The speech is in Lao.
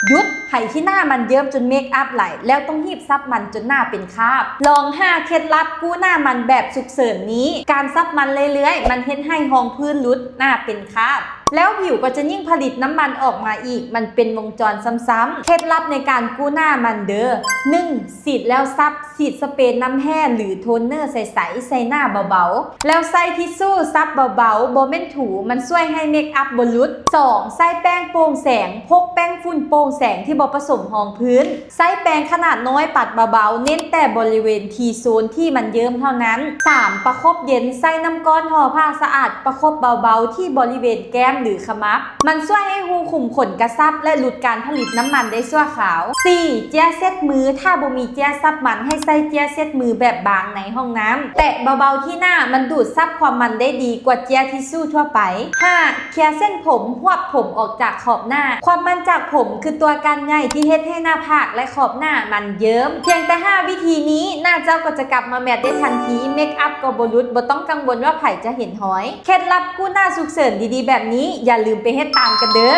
ຢຸດໃຫ້ທີ່ໜ້າມັນເຍິ້ມຈົນເມກອັບໄຫຼ ແລ້ວຕ້ອງຮີບຊັບມັນຈົນໜ້າເປັນຄາບ. ລອງຫ້າເຄັດລັບກູ້ໜ້າມັນແບບສຸກເສີນນີ້. ການຊັບມັນເລື້ອຍໆ ມັນເຮັດໃຫ້ຮອງພື້ນຫຼຸດ, ໜ້າເປັນຄາບ ແລ້ວຜິວກໍຈະຍິ່ງຜະລິດນ້ຳມັນອອກມາອີກ. ມັນເປັນວົງຈອນຊ້ຳໆ. ເຄັດລັບໃນການກູ້ໜ້າມັນເດີ້. ໜຶ່ງ ສີດແລ້ວຊັບ, ສີດສະເປນ້ຳແຮ່ ຫຼື ໂທນເນີໃສໆ ໃສ່ໜ້າເບົາໆ ແລ້ວໃຊ້ທິຊຊູຊັບເບົາໆ ບໍ່ແມ່ນຖູ, ມັນຊ່ວຍໃຫ້ເມກອັບບໍ່ຫຼຸດ. ສອງ ໃຊ້ແປ້ງໂປ່ງແສງ, ພົກແປ້ງຝຸ່ນໂປ່ງແສງທີ່ບໍ່ປະສົມຮອງພື້ນ. ໃຊ້ແປງຂະໜາດນ້ອຍປັດເບົາໆ ເນັ້ນແຕ່ບໍລິເວນ T zone ທີ່ມັນເຍິ້ມເທົ່ານັ້ນ. ສາມ ປະຄົບເຢັນ, ໃຊ້ນ້ຳກ້ອນຫໍ່ຜ້າສະອາດປະຄົບເບົາໆ ທີ່ບໍລິເວນແກ້ມ ຫຼື ຂະໝັບ. ມັນຊ່ວຍໃຫ້ຮູຂຸມຂົນກະຊັບ ແລະ ຫຼຸດການຜະລິດນ້ຳມັນໄດ້ຊົ່ວຄາວ. ສີ່ ເຈ້ຍເຊັດມື, ຖ້າບໍ່ມີເຈ້ຍຊັບມັນ ໃຫ້ໃຊ້ເຈ້ຍເຊັດມືແບບບາງໃນຫ້ອງນ້ຳ. ແຕະເບົາໆທີ່ໜ້າ, ມັນດູດຊັບຄວາມມັນໄດ້ດີກວ່າເຈ້ຍທິຊຊູທົ່ວໄປ. ຫ້າ ເຄຍເສັ້ນຜົມ, ຮວບຜົມອອກຈາກຂອບໜ້າ. ຄວາມມັນຈາກຜົມຄືຕົວການໃຫຍ່ທີ່ເຮັດໃຫ້ໜ້າຜາກ ແລະ ຂອບໜ້າມັນເຍິ້ມ. ພຽງແຕ່ຫ້າວິທີນີ້, ໜ້າເຈົ້າກໍຈະກັບມາແມັດໄດ້ທັນທີ, ເມກອັບກໍບໍ່ຫຼຸດ, ບໍ່ຕ້ອງກັງວົນວ່າໃຜຈະເຫັນຮອຍ. ເຄັດລັບກູ້ໜ້າສຸກເສີນດີໆແບບນີ້ ຢ່າລືມໄປເຮັດຕາມກັນເດີ້.